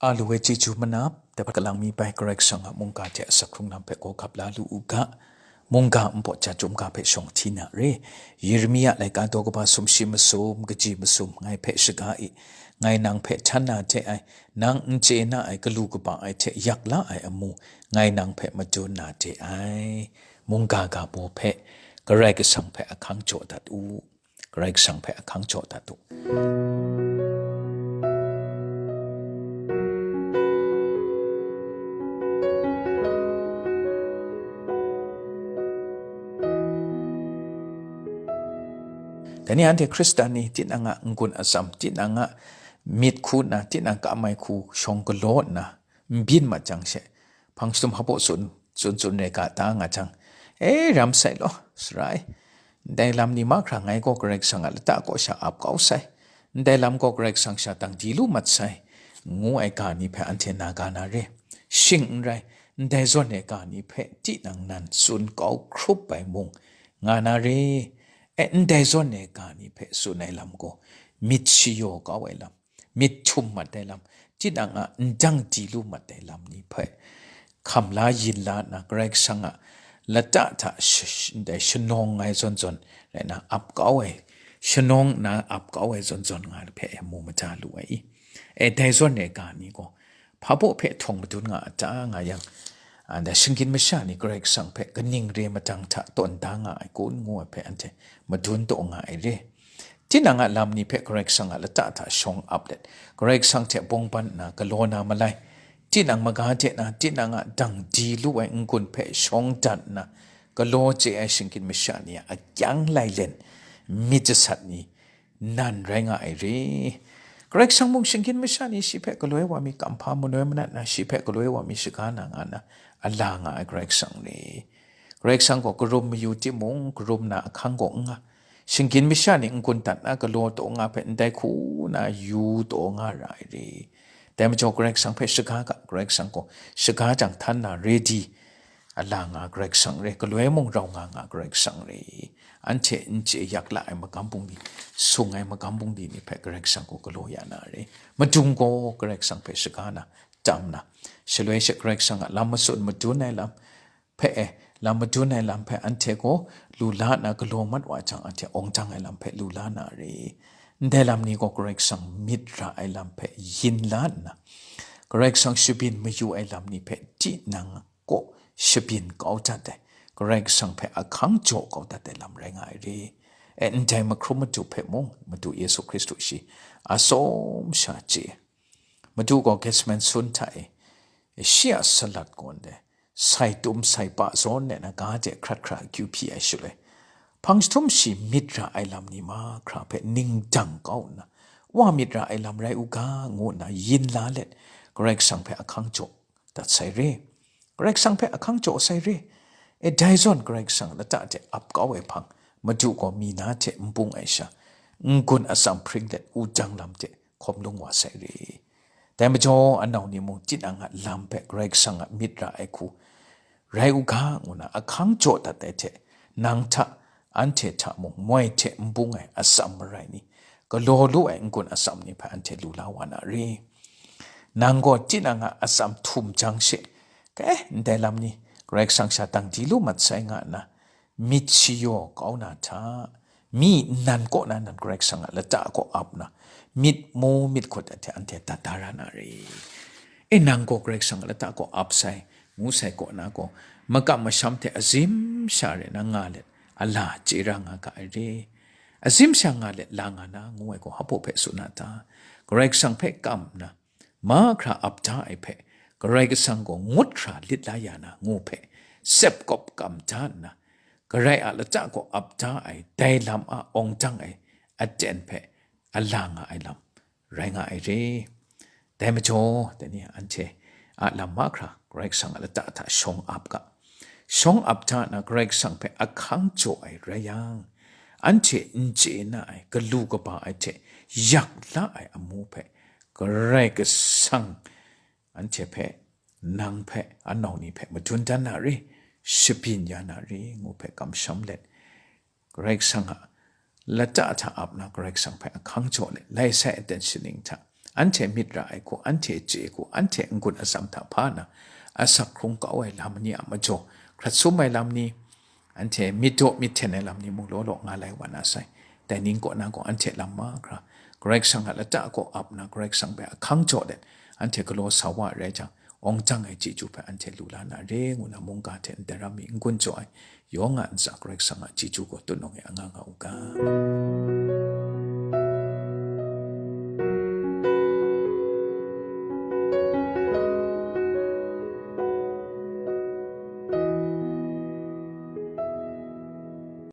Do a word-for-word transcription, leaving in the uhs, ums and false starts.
A lu ai chyeju manap, dapat kalang mi bai Karai Kasang a mungga hte asak hkrung lam hpe gawgap la lu u ga, mungga npawt ja chyum ga hpe shawng hti na re. Yeremia laika daw kaba sumshi masum, kaji masum, ngai hpe shaga i, ngai nang hpe htan na de ai, nang n chye na ai galu kaba ai hte yak la ai amu, ngai nang hpe madun na de ai. Mungga ga baw hpe, Karai Kasang hpe ahkang jaw dat u. Karai Kasang hpe ahkang jaw dat u. Dai ni anhte Hkristan ni tinang a n-gun atsam, tinang a myit hku nna, tinang kam ai hku shawng galaw nna, n byin mat jang she, hpang shatum hpaw tsun, tsun tsun re ga ta nga jang, e, ram sai law, sara e, ndai lam ni mahkra ngai gaw Karai Kasang a lata kaw sha ap kau sai, ndai lam gaw Karai Kasang sha dang di lu mat sai, ngu ai ga ni hpe anhte na ga na re. Shing n rai, ndai zawn ai ga ni hpe tinang nan tsun kau hkrup ai mung nga na re. E, ndai zawn ai ga ni hpe tsun ai lam gaw, myit shayaw kau ai lam, myit htum mat ai lam, tinang a ndang di lu mat ai lam ni hpe hkam la yin la nna, Karai Kasang a lata hta sh-, sh-, ndai shanawng ai zawn zawn rai nna, ap kau ai, shanawng nna ap kau ai zawn zawn nga hpe mu mada lu ai i. E, dai zawn ai ga ni gaw, hpa baw hpe htawng madun nga a ta nga yang, a, ndai shinggyim masha ni Karai Kasang hpe kaning re madang hta tawn da nga ai kun, ngu ai hpe anhte madun taw nga ai re. Tinang a lam ni hpe Karai Kasang a lata hta shawng ap let, Karai Kasang hte bawng ban nna galaw na malai, tinang maga de na, tinang a dang di lu ai n-gun hpe shawng dat nna, galaw chye ai shinggyim masha ni a akyang lailen myit jasat ni nan rai nga ai re. Karai Kasang mung shinggyim masha ni shi hpe galoi wa mi kamhpa manoi manat na, shi hpe galoi wa mi shaga na nga na, a la nga ai Karai Kasang re. Karai Kasang gaw karum mayu timung, karum na ahkang gaw n nga. Shinggyim masha ni n-gun dat na galaw taw nga hpe ndai hku na yu taw nga ra ai re. Dai majaw Karai Kasang hpe shaga ga, Karai Kasang gaw shaga jang htan na ready, a la nga Karai Kasang re, galoi mung rau nga nga Karai Kasang re. Anhte n chye yak la ai magam bungli, sung ai magam bungli ni hpe Karai Kasang gaw galaw ya na re. Madung gaw Karai Kasang hpe shaga na, tam na, shaloi she Karai Kasang a lam matsun madun ai lam hpe e, lam madun ai lam hpe anhte gaw lu la nna galaw mat wa jang, anhte awng dang ai lam hpe lu la na re. Ndai lam ni gaw Karai Kasang myit ra ai lam hpe yin la nna, Karai Kasang shabyin mayu ai lam ni hpe tinang kaw shabyin kau dat ai, Karai Kasang hpe ahkang jaw kau dat ai lam rai nga ai re. E, ndai mahkrum Madu hpe mung, Madu Yesu Hkristu shi a tsawm sha chye. Madu gaw Getsemane sun hta e, shi a salat gaw ndai sai tum sai pa zawn let na ga de hkrat hkra akyu hpyi ai shaloi, hpang jahtum shi myit ra ai lam ni mahkra hpe ning dang kau nna, wa myit ra ai lam rai u ga, ngu nna yin la let, Karai Kasang hpe ahkang jaw dat sai re. Karai Kasang hpe ahkang jaw sai re. E, dai zawn Karai Kasang lata hte ap kau ai hpang, Madu gaw mi na hte n bung ai sha, n-gun atsam hpring let wudang lam hte hkawm lung wa sai re. Dai majaw, anau ni mung tinang a lam hpe Karai Kasang a myit ra ai hku rai u ga, ngu na ahkang jaw dat ai hte, nang hta, anhte hta mung moi hte n bung ai atsam marai ni, galaw lu ai n-gun atsam ni hpe anhte lu la wa na re. Nang gaw tinang a atsam htum jang she, "Kai, ndai lam ni Karai Kasang sha dang di lu mat sai," nga nna, myit shayaw kau na hta, mi nnan kaw na nan Karai Kasang a lata kaw ap nna, myit mu myit hkut ai hte anhte dat da ra na re. E, nang gaw Karai Kasang a lata kaw ap sai, ngu sai kaw na gaw, makam masham hte azim sha re na nga let, a la chye ra nga ga ai re. Azim sha nga let la nga na, ngu ai gaw hpa baw hpe tsun a ta? Karai Kasang hpe kam nna, mahkra ap da ai hpe, Karai Kasang gaw ngut hkra lit la ya na, ngu hpe, sep kawp kam da nna, Karai a lata kaw ap da ai, dai lam a awng dang ai aten hpe a la nga ai lam rai nga ai re. Dai majaw, dai ni anhte a lam mahkra Karai Kasang a lata hta shawng ap ga. Shawng ap da nna Karai Kasang hpe ahkang jaw ai rai yang, anhte n chye na ai, galu kaba ai hte yak la ai amu hpe Karai Kasang anhte hpe, nang hpe, anau ni hpe madun dan na re, shabyin ya na re, ngu hpe kamsham let, Karai Kasang a lata hta ap na Karai Kasang hpe ahkang jaw let, lai sai aten shaning hta anhte myit ra ai hku, anhte chye ai hku, anhte n-gun atsam hta hpa na, asak hkrung kau ai lam ni a majaw, hkrat sum ai lam ni, anhte myit daw myit hten ai lam ni mung law law nga lai wa na sai. Dai ning kaw na gaw anhte lam mahkra, Karai Kasang a lata kaw ap na, Karai Kasang hpe ahkang jaw let, anhte galaw sa wa ai rai jang, awng dang ai chyeju hpe anhte lu la na re ngu na mungga hte ndai ram mi n-gun jaw ai, yawng a ntsa Karai Kasang a chyeju gaw tutnung e anga nga u ga.